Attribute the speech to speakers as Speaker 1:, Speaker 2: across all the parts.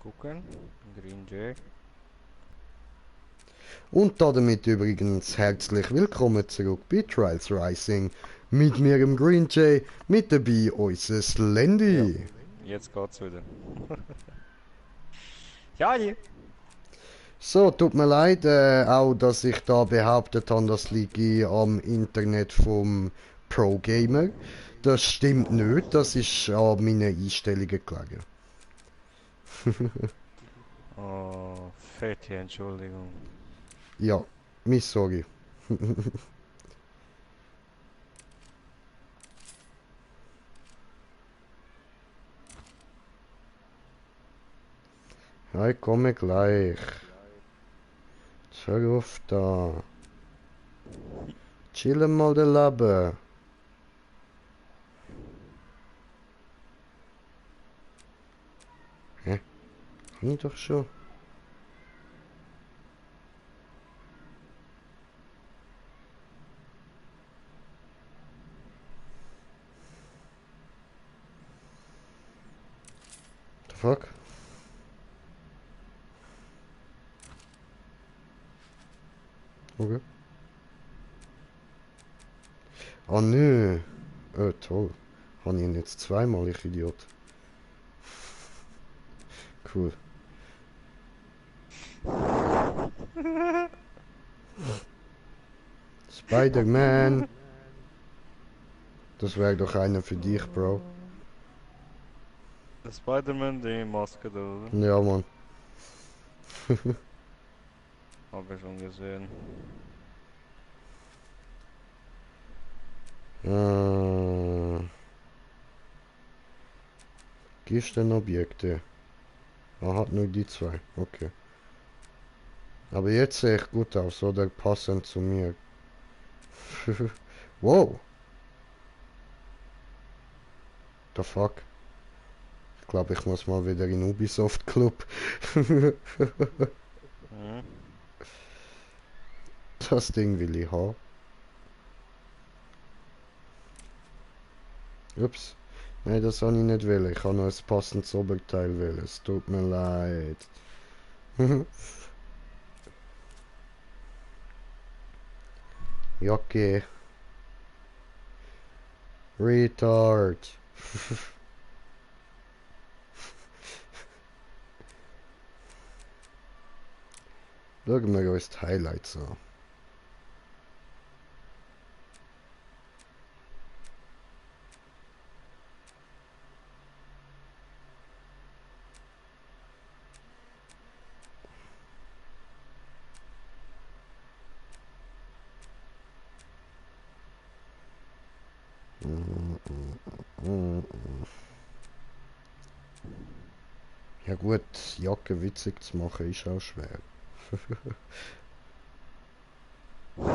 Speaker 1: gucken. Green Jay.
Speaker 2: Und damit übrigens herzlich willkommen zurück bei Trials Rising. Mit mir im Green Jay, mit dabei unser
Speaker 1: Ja,
Speaker 2: Slendy.
Speaker 1: jetzt geht's wieder. Ja, die.
Speaker 2: So, tut mir leid, auch dass ich da behauptet habe, das liege am Internet vom Pro Gamer. Das stimmt nicht, das ist an meinen Einstellungen gelegen.
Speaker 1: Oh, fette Entschuldigung.
Speaker 2: Ja, mein Sorry. Ja, ich komme gleich. Hör auf da. Chillen mal den Leben. Hä? Kann ich doch schon. The fuck? Okay. Ah, nö. Toll. Habe ich ihn jetzt zweimal, ich Idiot. Cool. Spider-Man. Das wäre doch einer für dich, Bro.
Speaker 1: Der Spider-Man, die Maske da, oder?
Speaker 2: Ja, Mann.
Speaker 1: Hab ich schon gesehen.
Speaker 2: Objekte. Er hat nur die zwei. Okay. Aber jetzt sehe ich gut aus, oder? Passend zu mir. Wow. The fuck? Ich glaube, ich muss mal wieder in Ubisoft Club.
Speaker 1: Mhm.
Speaker 2: Das Ding will ich haben. Ups. Nein, das habe ich nicht wollen. Ich habe noch ein passendes Oberteil wollen. Es tut mir leid. Jacke. Retard. Schauen wir uns die Highlights an. Ja gut, Jacke witzig zu machen ist auch schwer.
Speaker 1: Oh,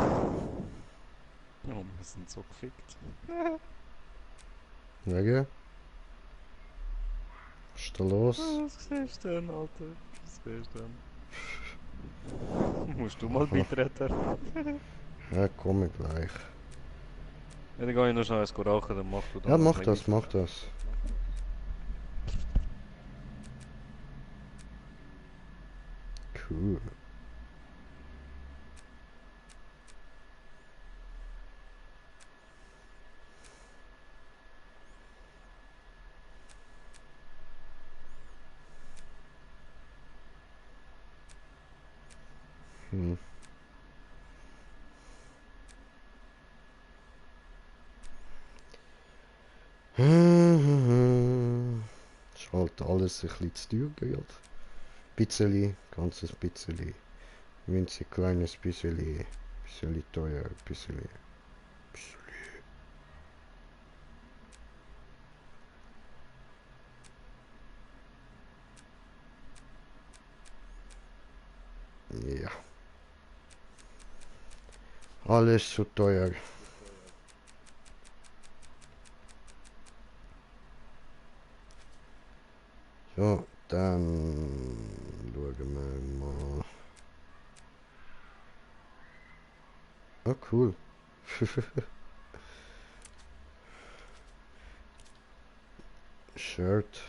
Speaker 1: wir sind so gefickt.
Speaker 2: Wegen? Was ist da los?
Speaker 1: Was siehst du denn, Alter? Was siehst du denn? Musst du mal
Speaker 2: Aha.
Speaker 1: beitreten?
Speaker 2: Ja, komme gleich.
Speaker 1: Ja, dann gehe ich noch schnell eins rauchen, dann mach du da
Speaker 2: Ja,
Speaker 1: noch
Speaker 2: mach
Speaker 1: ein
Speaker 2: das,
Speaker 1: bisschen
Speaker 2: mach
Speaker 1: weiter.
Speaker 2: das. Cool. Hm. Ist halt alles ein bisschen zu teuer gerade. Bisschen, ganzes bisschen. Winzig kleines bisschen. Bisschen teuer, bisschen. Ja, alles zu teuer. So, dann schauen wir mal. Ah, cool. Shirt.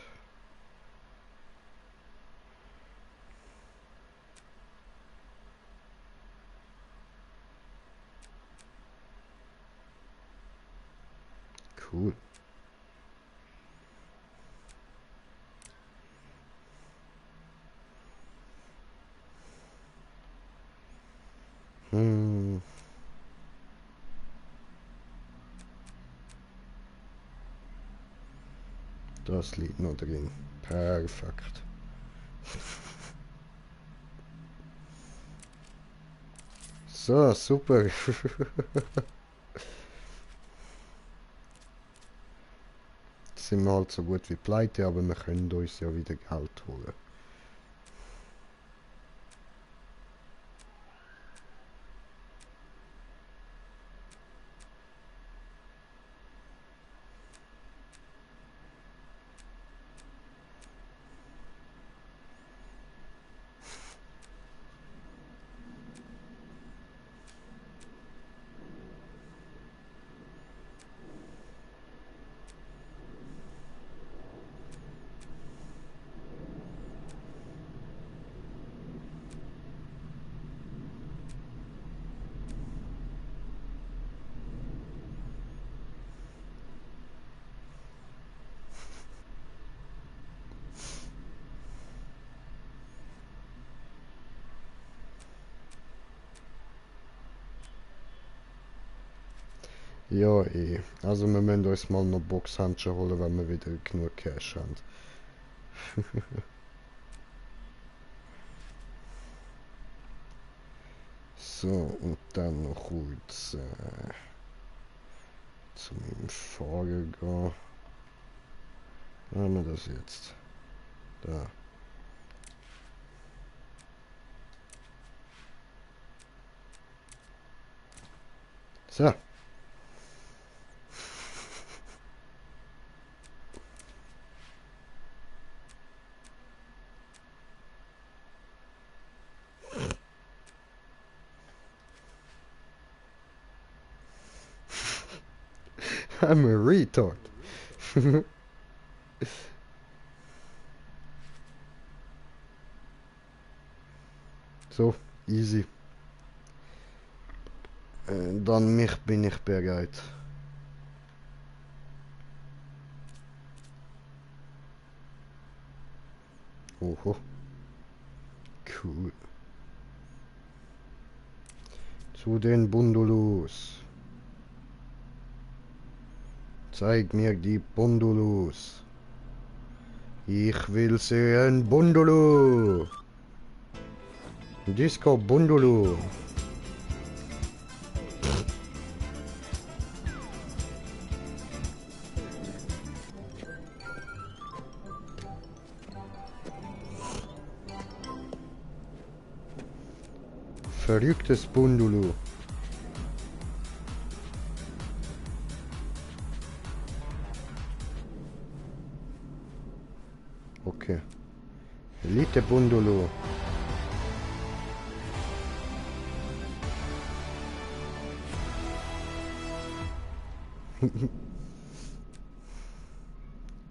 Speaker 2: Das liegt noch drin. Perfekt. So, super. Jetzt sind wir halt so gut wie pleite, aber wir können uns ja wieder Geld holen. Ja, eh. Also wir müssen uns mal noch Boxhandschuhe holen, wenn wir wieder genug Cash haben. So, und dann noch kurz zu meinem Fahrer gehen. Haben wir das jetzt? Da. So. I'm a retard. So, easy. Dann bin ich bereit. Oho. Cool. Zu den Bundulos. Zeig mir die Bundulos. Ich will sehen Bundulu. Disco Bundulu. Verrücktes Bundulu. Okay. Elite Bundulu.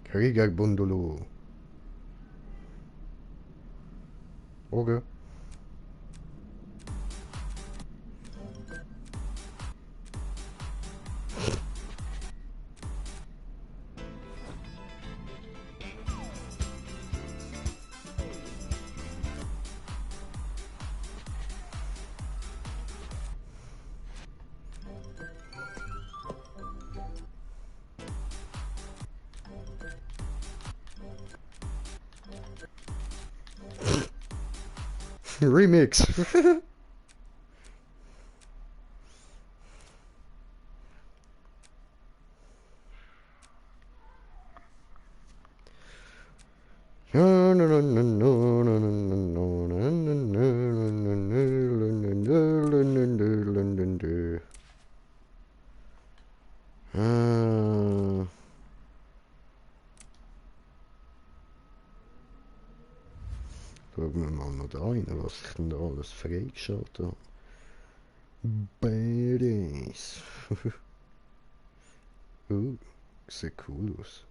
Speaker 2: Krieger Bundulu. Okay. Remix. Schauen wir mal noch da rein, was ich denn da alles freigeschaltet habe. Badass. Sieht cool aus.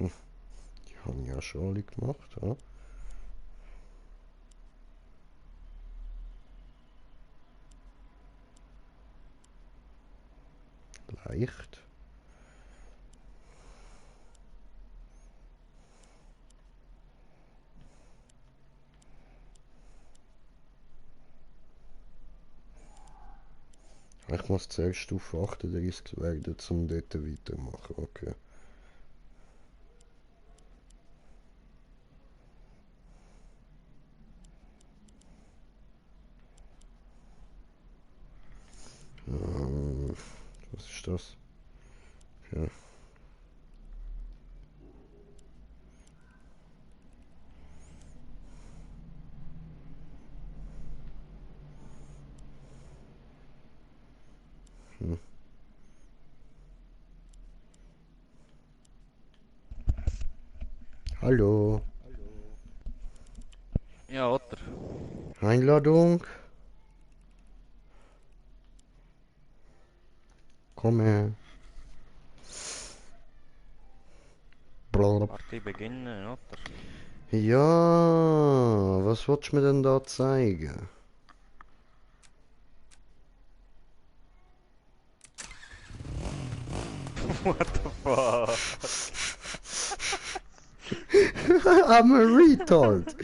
Speaker 2: Die haben ja schon alle gemacht, ja. Leicht. Ich muss zuerst Stufe 38 werden, um dort weitermachen. Okay. Was ist das? Okay. Hallo.
Speaker 1: Ja, Otter.
Speaker 2: Einladung. Komm her. Blablabla.
Speaker 1: Partie beginnen, Otter.
Speaker 2: Ja, was willst du mir denn da zeigen?
Speaker 1: What the fuck?
Speaker 2: I'm a retard.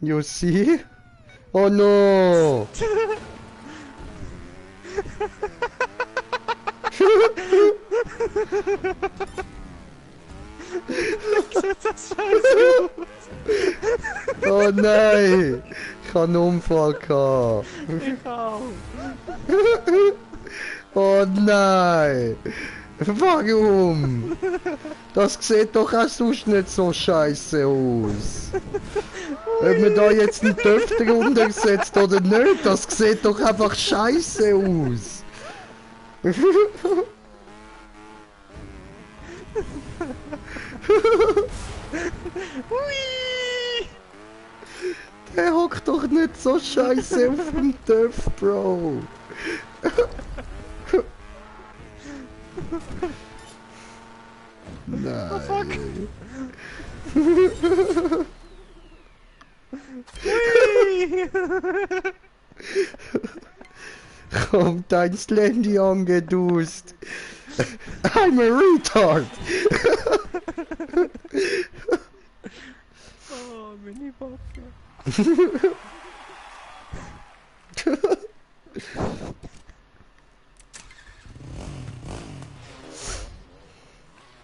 Speaker 2: You see? Oh no!
Speaker 1: Das scheiße.
Speaker 2: Oh nein! Ich habe einen Unfall gehabt.
Speaker 1: Ich auch.
Speaker 2: Oh nein! Warum? Das sieht doch auch sonst nicht so scheiße aus. Ob man da jetzt einen Töpf drunter setzt oder nicht, das sieht doch einfach scheiße aus.
Speaker 1: Hui!
Speaker 2: Der hockt doch nicht so scheiße auf dem Töpf, Bro. Nein.
Speaker 1: Hui!
Speaker 2: Kommt dein Handy angedust. I'm a retard.
Speaker 1: Oh, Mini-Waffe.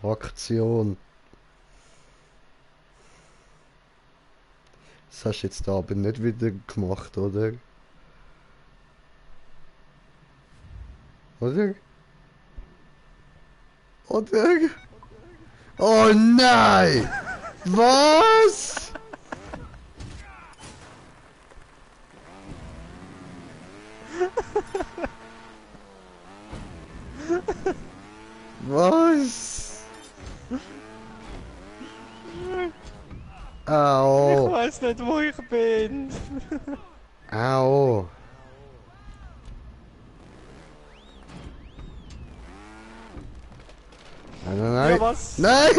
Speaker 2: Aktion. Das hast du jetzt da aber nicht wieder gemacht, oder? Oder? Oder? Oh nein! Was? Was?
Speaker 1: Ich
Speaker 2: Au!
Speaker 1: weiß nicht, wo ich bin.
Speaker 2: Au! Nein, nein, nein!
Speaker 1: Ja, was?
Speaker 2: Nein!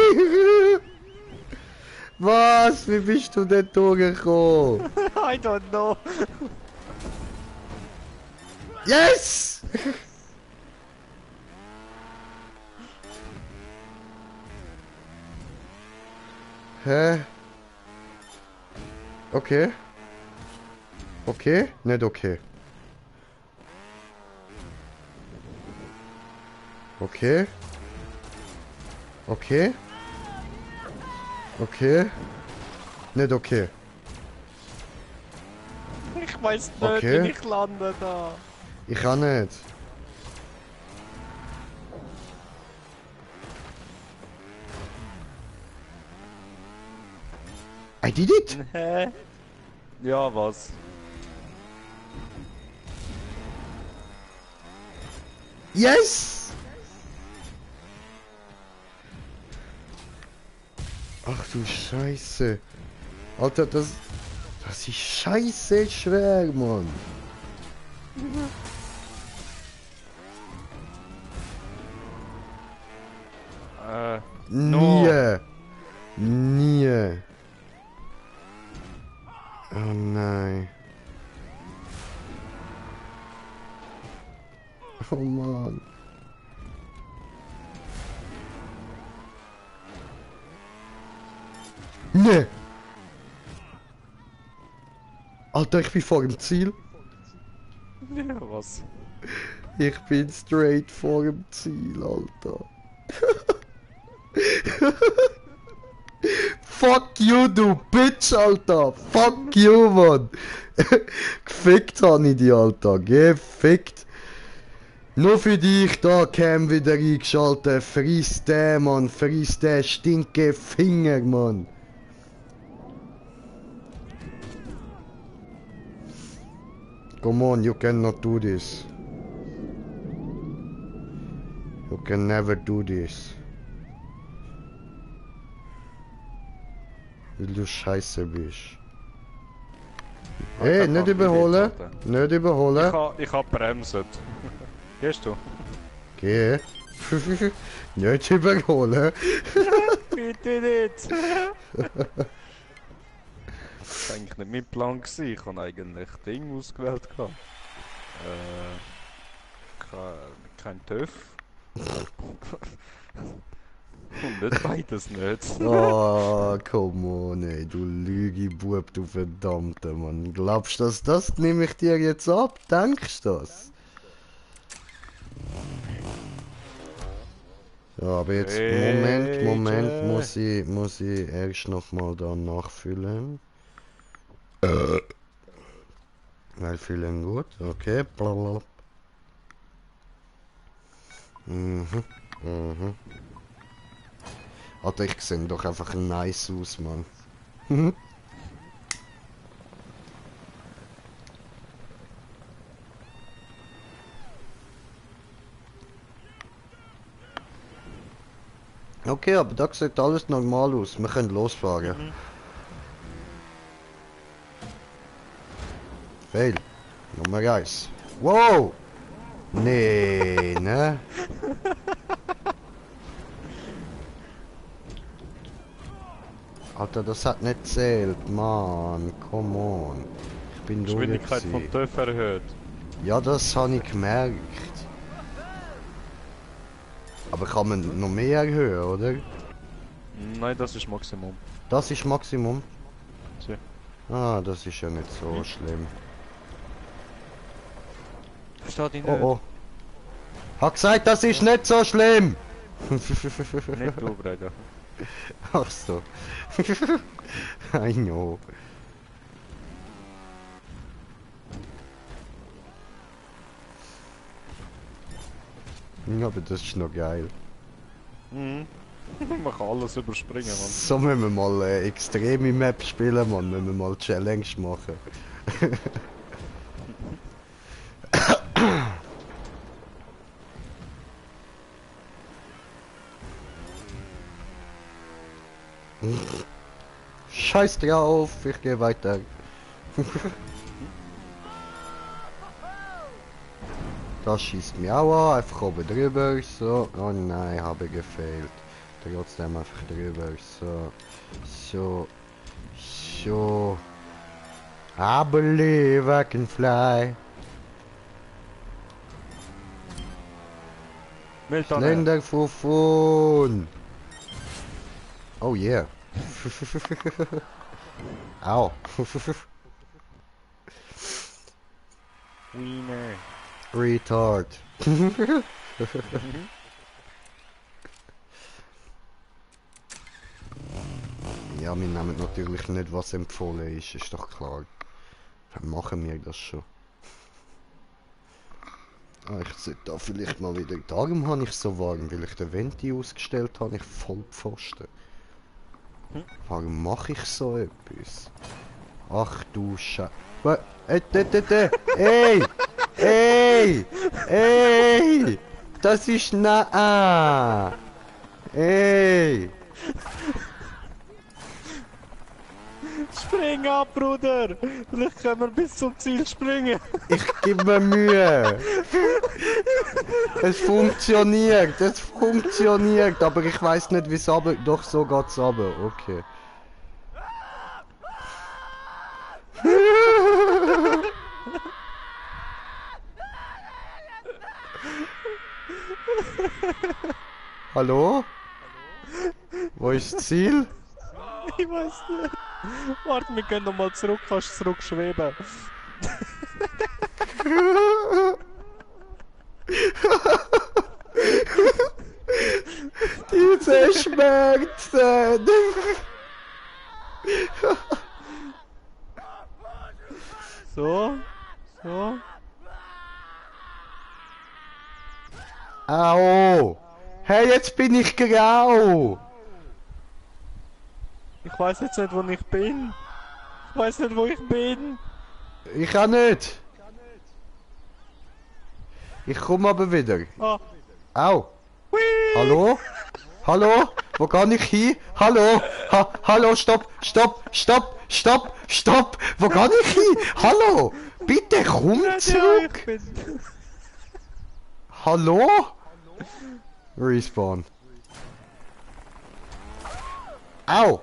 Speaker 2: Was? Wie bist du denn durchgekommen?
Speaker 1: I don't know.
Speaker 2: Yes! Hä? Okay. Okay? Nicht okay. Okay. Okay. Okay. Nicht okay.
Speaker 1: Ich weiß nicht,
Speaker 2: Okay.
Speaker 1: wie ich lande da.
Speaker 2: Ich kann nicht. I did it!
Speaker 1: Hä? Ja, was?
Speaker 2: Yes! Ach du Scheiße. Alter, das ist scheiße schwer, Mann.
Speaker 1: No.
Speaker 2: Nie. Nie. Oh nein. Oh Mann. Nee. Alter, ich bin vor dem Ziel.
Speaker 1: Ja, was?
Speaker 2: Ich bin straight vor dem Ziel, Alter. Fuck you, du Bitch, Alter. Fuck you, Mann. Gefickt habe ich die, Alter. Gefickt. Nur für dich, da Cam wieder eingeschaltet. Friss den, Mann. Friss den stinke Finger, Mann. Come on, you cannot do this. You can never do this. Weil du scheiße bist. Hey, nicht überholen. Nicht überholen.
Speaker 1: Ich hab bremset. Gehst du?
Speaker 2: Geh. Nicht überholen.
Speaker 1: Bitte nicht! Das war eigentlich nicht mein Plan gewesen. Ich habe eigentlich Ding ausgewählt gehabt. Kein TÜV. Und nicht beides nicht.
Speaker 2: Oh, come on, ey, du Lüge-Bub, du verdammter Mann. Glaubst du, das nehme ich dir jetzt ab? Denkst du das? Ja, aber jetzt, Moment, muss ich erst noch mal da nachfüllen. Weil füllen gut, okay, blablabla. Alter, ich sehe doch einfach nice aus, Mann. Okay, aber da sieht alles normal aus. Wir können losfahren. Fail. Nummer 1. Wow! Nee, ne? Alter, das hat nicht zählt, Mann. Come on. Ich bin durch.
Speaker 1: Geschwindigkeit vom TÜV erhöht.
Speaker 2: Ja, das habe ich gemerkt. Aber kann man noch mehr erhöhen, oder?
Speaker 1: Nein, das ist Maximum.
Speaker 2: Das ist Maximum?
Speaker 1: Tja.
Speaker 2: Ah, das ist ja nicht so schlimm.
Speaker 1: Versteht ihn nicht.
Speaker 2: Oh oh. Hat gesagt, das ist nicht so schlimm!
Speaker 1: Nicht du, Bruder.
Speaker 2: Ach so. I know. Ja, aber das ist noch geil.
Speaker 1: Mhm. Man kann alles überspringen, Mann.
Speaker 2: So müssen wir mal extreme Map spielen, Mann. Müssen wir mal Challenge machen. Scheiß drauf, ich gehe weiter. Das schießt mich auch an, einfach oben drüber, so. Oh nein, habe gefehlt. Trotzdem einfach drüber, so. So. So. I believe I can fly. Länder Fufun. Oh yeah. Au.
Speaker 1: Wiener.
Speaker 2: Retard. Ja, wir nehmen natürlich nicht, was empfohlen ist doch klar. Dann machen wir das schon. Ah, ich sollte da vielleicht mal wieder... Darum habe ich so warm, weil ich den Venti ausgestellt habe, ich voll Pfosten. Warum mache ich so etwas? Ach du Scheiße. Ey! Ey! Ey! Das ist na. Ey!
Speaker 1: Spring ab, Bruder! Vielleicht können wir bis zum Ziel springen.
Speaker 2: Ich gebe mir Mühe! Es funktioniert, aber ich weiß nicht, wie es aber. Doch, so geht's aber. Okay. Hallo? Wo ist das Ziel?
Speaker 1: Ich weiß nicht. Warte, wir gehen nochmal zurück, kannst du zurückschweben.
Speaker 2: Diese Schmerzen!
Speaker 1: So, so.
Speaker 2: Au! Hey, jetzt bin ich grau!
Speaker 1: Ich weiß jetzt nicht, wo ich bin. Ich weiß nicht, wo ich bin.
Speaker 2: Ich auch nicht! Ich komme aber wieder.
Speaker 1: Ah.
Speaker 2: Au!
Speaker 1: Hui.
Speaker 2: Hallo? Hallo? Wo kann ich hin? Hallo? Hallo, stopp, stopp, stopp, stopp, stopp! Wo kann ich hin? Hallo? Bitte komm
Speaker 1: Ja,
Speaker 2: zurück!
Speaker 1: ich bin...
Speaker 2: Hallo? Respawn. Au!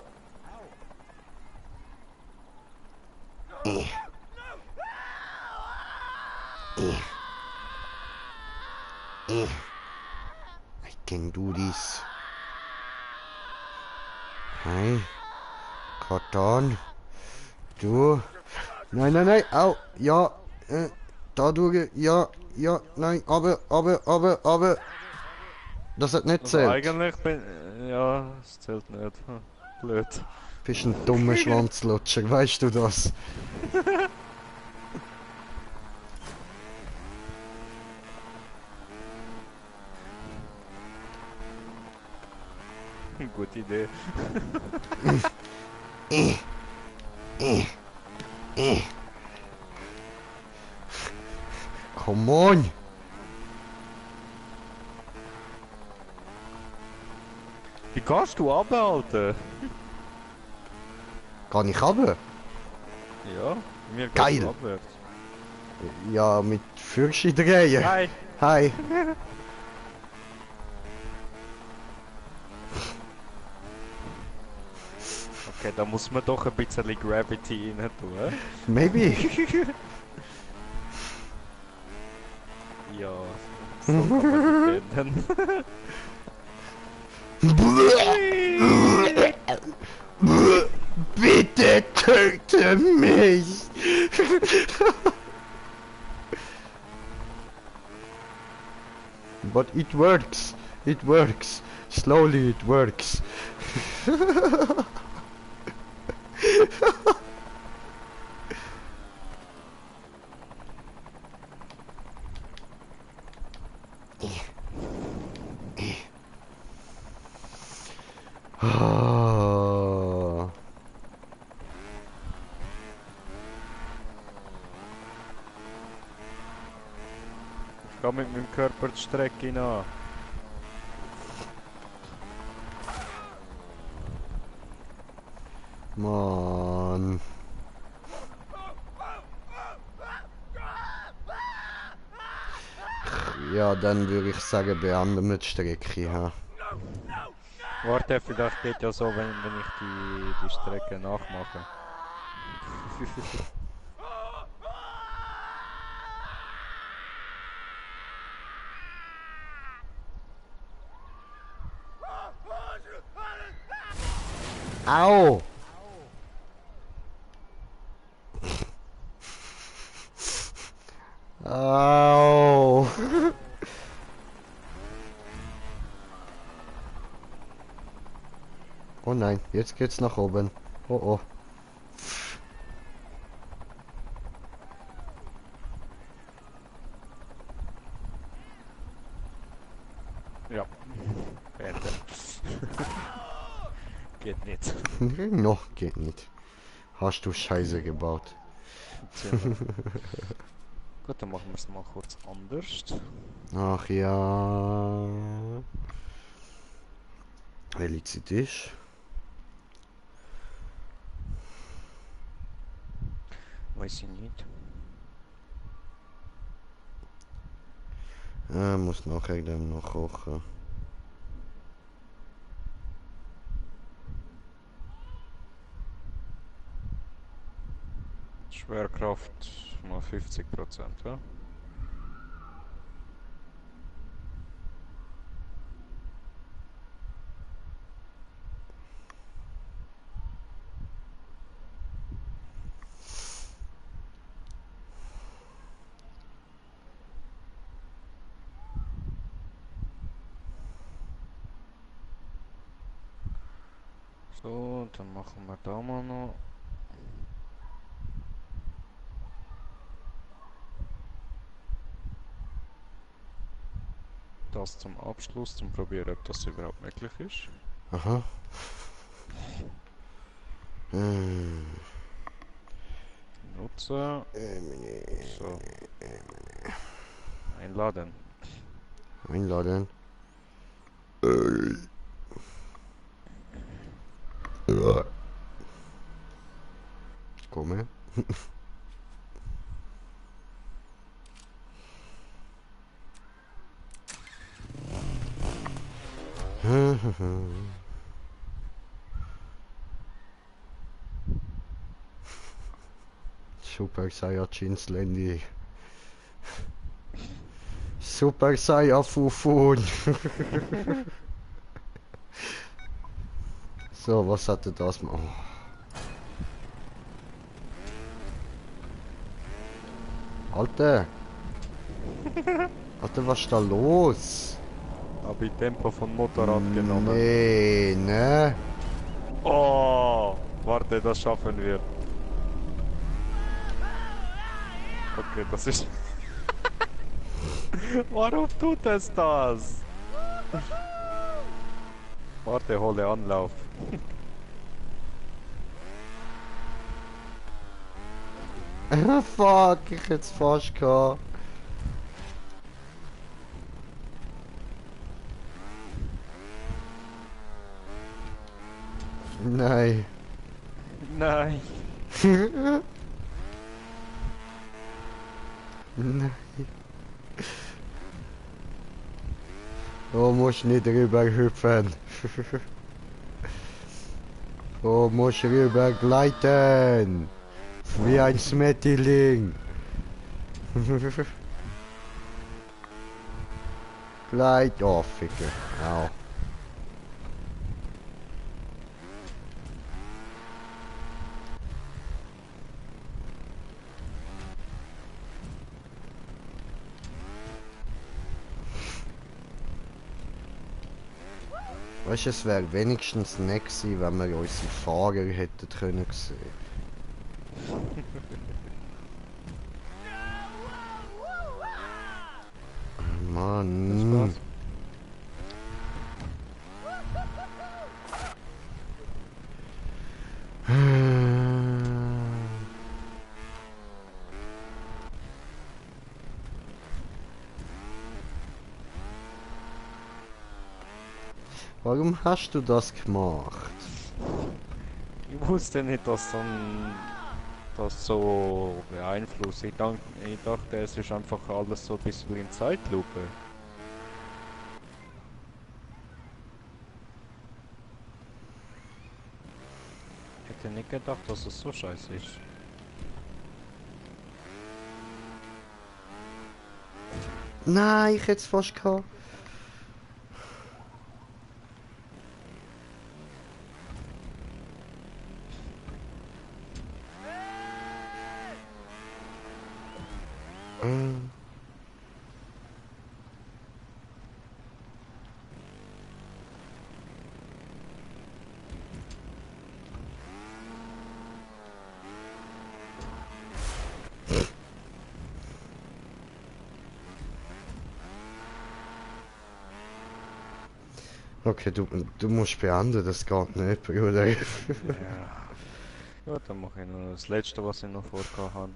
Speaker 2: I can do this. Hi. Karton. Du. Nein, nein, nein. Au. Ja. Da durch. Ja. Ja. Nein. Aber. Das hat nicht
Speaker 1: Also
Speaker 2: zählt.
Speaker 1: eigentlich bin... Ja, das zählt nicht. Hm, blöd.
Speaker 2: Bist ein dummer Schwanzlutscher, weißt du das?
Speaker 1: Gute Idee.
Speaker 2: Come on!
Speaker 1: Wie kannst du abhalten?
Speaker 2: Kann ich runter?
Speaker 1: Ja, mir geht's
Speaker 2: Geil.
Speaker 1: abwärts.
Speaker 2: Ja, mit Fürschi drehen.
Speaker 1: Hi.
Speaker 2: Hi.
Speaker 1: Okay, da muss man doch ein bisschen Gravity rein tun. Hä?
Speaker 2: Maybe.
Speaker 1: Ja, so kann man nicht reden.
Speaker 2: Bitte töte mich! But it works. It works. Slowly it works. Ah.
Speaker 1: Ich gehe mit meinem Körper die Strecke nach.
Speaker 2: Mann. Ja, dann würde ich sagen, beenden wir die Strecke. Ha?
Speaker 1: Warte, vielleicht geht ja so, wenn ich die Strecke nachmache.
Speaker 2: Au! Au! Oh nein, jetzt geht's nach oben. Oh oh.
Speaker 1: Ja. Beende. Geht nicht.
Speaker 2: Noch geht nicht. Hast du Scheiße gebaut.
Speaker 1: Ziemlich. Gut, dann machen wir es mal kurz anders.
Speaker 2: Ach ja. Welche Zeit ist?
Speaker 1: Weiß ich nicht.
Speaker 2: Muss nachher dann noch kochen.
Speaker 1: Schwerkraft mal 50%, ja? So, dann machen wir da mal noch. Das zum Abschluss, zum Probieren, ob das überhaupt möglich ist.
Speaker 2: Aha. Hm.
Speaker 1: Nutzen. So. Einladen.
Speaker 2: Einladen. Komme. Super Saiyajin Slendy. Super Saiyafufun. So, was hatte das mal? Oh. Alter! Alter, was ist da los?
Speaker 1: Habe ich Tempo von Motorrad genommen.
Speaker 2: Nee, ne?
Speaker 1: Oh! Warte, das schaffen wir. Okay, das ist... Warum tut es das? Warte, hole Anlauf.
Speaker 2: Fuck, ich hätte es fast gehabt. Nein.
Speaker 1: Nein.
Speaker 2: Nein. Oh, musst nicht rüber hüpfen. Oh, musst rüber gleiten. Wie ein Schmetterling. Gleit. Oh, Ficke. Au. Weißt du, es wäre wenigstens nett gewesen, wenn wir unsere Fahrer hätten können sehen. Mann.
Speaker 1: Das
Speaker 2: Warum hast du das gemacht?
Speaker 1: Ich wusste nicht, dass dann das so beeinflusst. Ich dachte, es ist einfach alles so ein bisschen in Zeitlupe. Ich hätte nicht gedacht, dass es so scheiße ist.
Speaker 2: Nein, ich hätte es fast gehabt. Mm. Okay, du musst beenden, das geht nicht, Bruder.
Speaker 1: Ja. Ja, dann mache ich noch das letzte, was ich noch vorgehabt habe.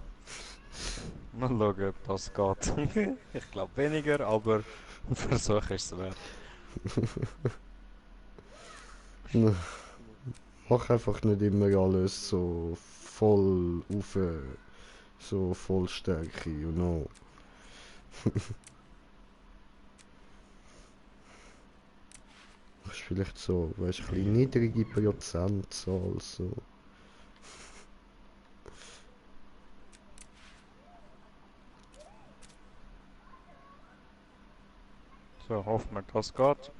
Speaker 1: Mal schauen, ob das geht. Ich glaube weniger, aber ein Versuch ist es wert.
Speaker 2: Mach einfach nicht immer alles so voll auf, so voll Stärke, you know. Machst vielleicht so, weißt du, ein bisschen niedrige Prozentzahl, so.
Speaker 1: So, hoffen wir, das geht.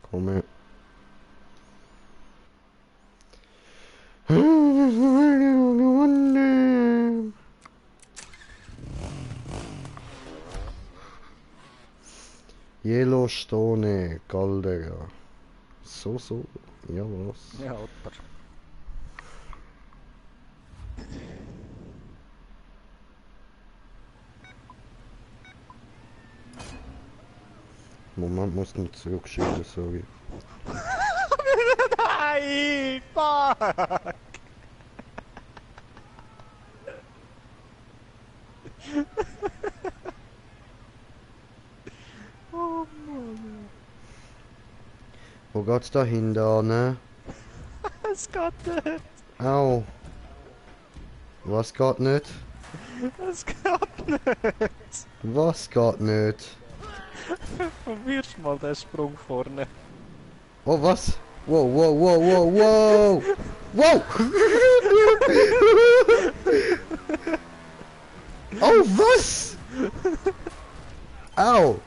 Speaker 2: Komm her. Yellowstone Caldera. So, ja was?
Speaker 1: Ja, Otter.
Speaker 2: Moment, muss noch zurückschieben, sorry.
Speaker 1: Nein! Fuck! Oh Mann.
Speaker 2: Wo geht's da hinten an?
Speaker 1: Es geht nicht!
Speaker 2: Au. Was geht nicht?
Speaker 1: Es geht nicht!
Speaker 2: Was geht nicht?
Speaker 1: Probierst mal den Sprung vorne.
Speaker 2: Oh, was? Wow, wow, wow, wow, wow! Wow! Oh, was? Au!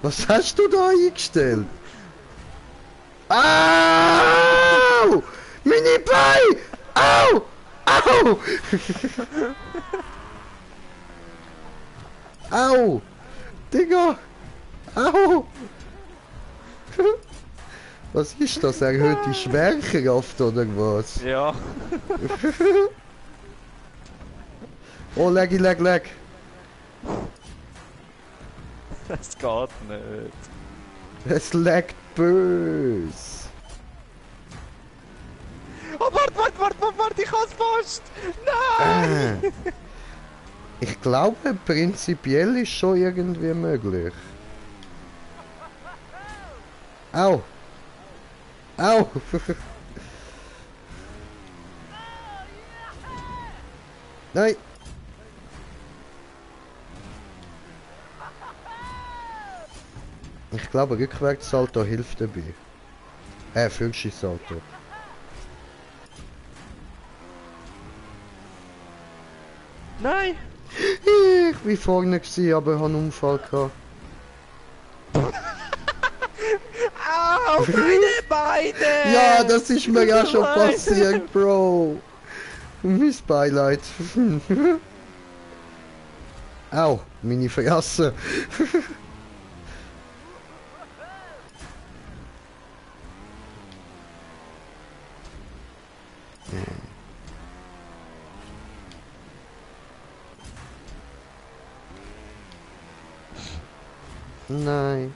Speaker 2: Was hast du da eingestellt? Au! Meine Beine! Au! Au! Au! Digga! Au! Was ist das? Erhöht die Schwerkraft oder was?
Speaker 1: Ja.
Speaker 2: Oh, leg.
Speaker 1: Es geht nicht.
Speaker 2: Es leckt bös.
Speaker 1: Oh, warte, ich hab's fast! Nein!
Speaker 2: Ich glaube, prinzipiell ist schon irgendwie möglich. Au! Au! Nein! Ich glaube, Rückwärtssalto hilft dabei. Füllschisssalto.
Speaker 1: Nein!
Speaker 2: Ich bin vorne gewesen, aber ich hatte einen Unfall gehabt.
Speaker 1: Au, meine Beine!
Speaker 2: Ja, das ist mir ja schon
Speaker 1: Nein.
Speaker 2: passiert, Bro. Mein Beileid. Au, meine Fresse. Nein.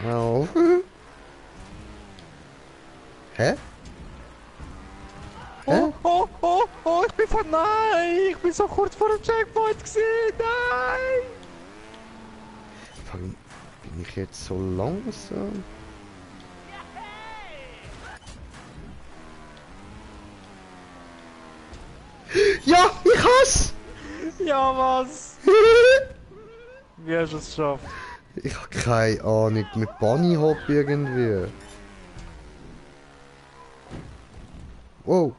Speaker 2: Au. Hä? Hä?
Speaker 1: Oh, ich bin von nein! Ich bin so kurz vor dem Checkpoint gewesen! Nein!
Speaker 2: Warum bin ich jetzt so langsam? Ja, ich hasse!
Speaker 1: Ja, was? Wie hast du es geschafft?
Speaker 2: Ich habe keine Ahnung, mit Bunny Hop irgendwie. Wow.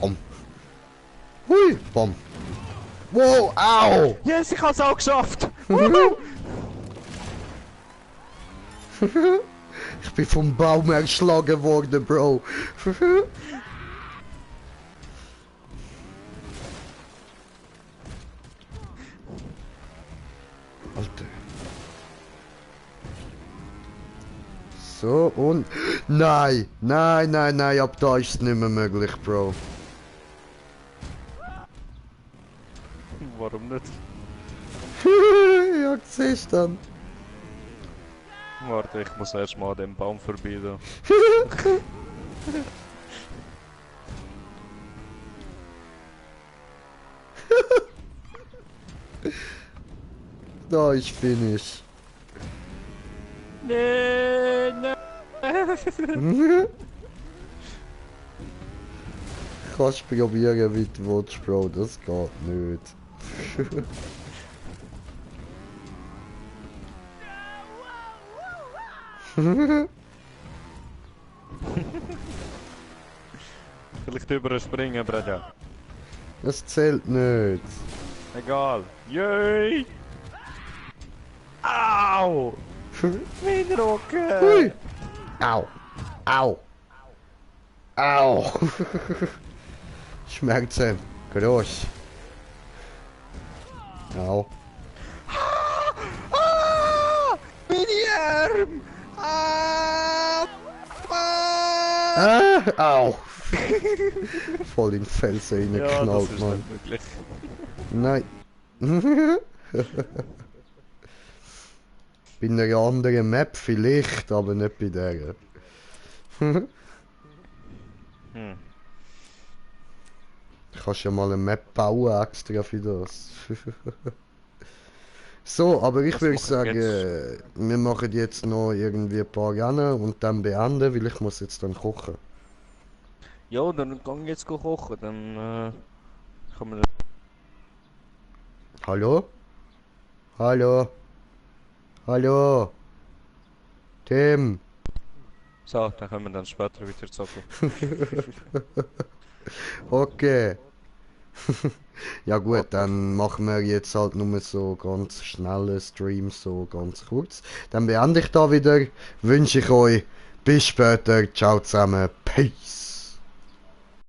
Speaker 2: Bom. Hui, bom. Wow, au!
Speaker 1: Yes, ich hab's auch geschafft!
Speaker 2: Ich bin vom Baum erschlagen worden, Bro. Alter. So, und... Nein, ab da ist es nicht mehr möglich, Bro.
Speaker 1: Warum nicht?
Speaker 2: Ja, siehst du dann.
Speaker 1: Warte, ich muss erst mal an dem Baum vorbei da.
Speaker 2: Da ist Finish.
Speaker 1: Nee, nee.
Speaker 2: Kannst probieren, wie du willst, Bro, das geht nicht.
Speaker 1: Vielleicht überspringen, Bruder.
Speaker 2: Das zählt nicht.
Speaker 1: Egal. Yay! Au! Mein Rücken!
Speaker 2: Hui! Au! Au! Au! Schmerzen. Groß. Au.
Speaker 1: Tim! Ah! Ah!
Speaker 2: Au! Voll in den Felsen
Speaker 1: Ja, das
Speaker 2: reingeknallt,
Speaker 1: ist
Speaker 2: Mann.
Speaker 1: nicht möglich.
Speaker 2: Nein. Bei einer anderen Map vielleicht, aber nicht bei der.
Speaker 1: Hm.
Speaker 2: Kannst ja mal eine Map bauen extra für das. So, aber ich
Speaker 1: Was
Speaker 2: würde
Speaker 1: machen wir
Speaker 2: sagen,
Speaker 1: jetzt?
Speaker 2: wir machen jetzt noch irgendwie ein paar Rennen und dann beenden, weil ich muss jetzt dann kochen.
Speaker 1: Ja, dann gang ich jetzt kochen, dann kann man...
Speaker 2: Hallo? Hallo? Hallo? Tim?
Speaker 1: So, dann können wir dann später wieder zocken.
Speaker 2: Okay. Ja gut,
Speaker 1: Warte.
Speaker 2: dann machen wir jetzt halt nur so ganz schnelle Streams, so ganz kurz. Dann beende ich da wieder, wünsche ich euch bis später, ciao zusammen, peace.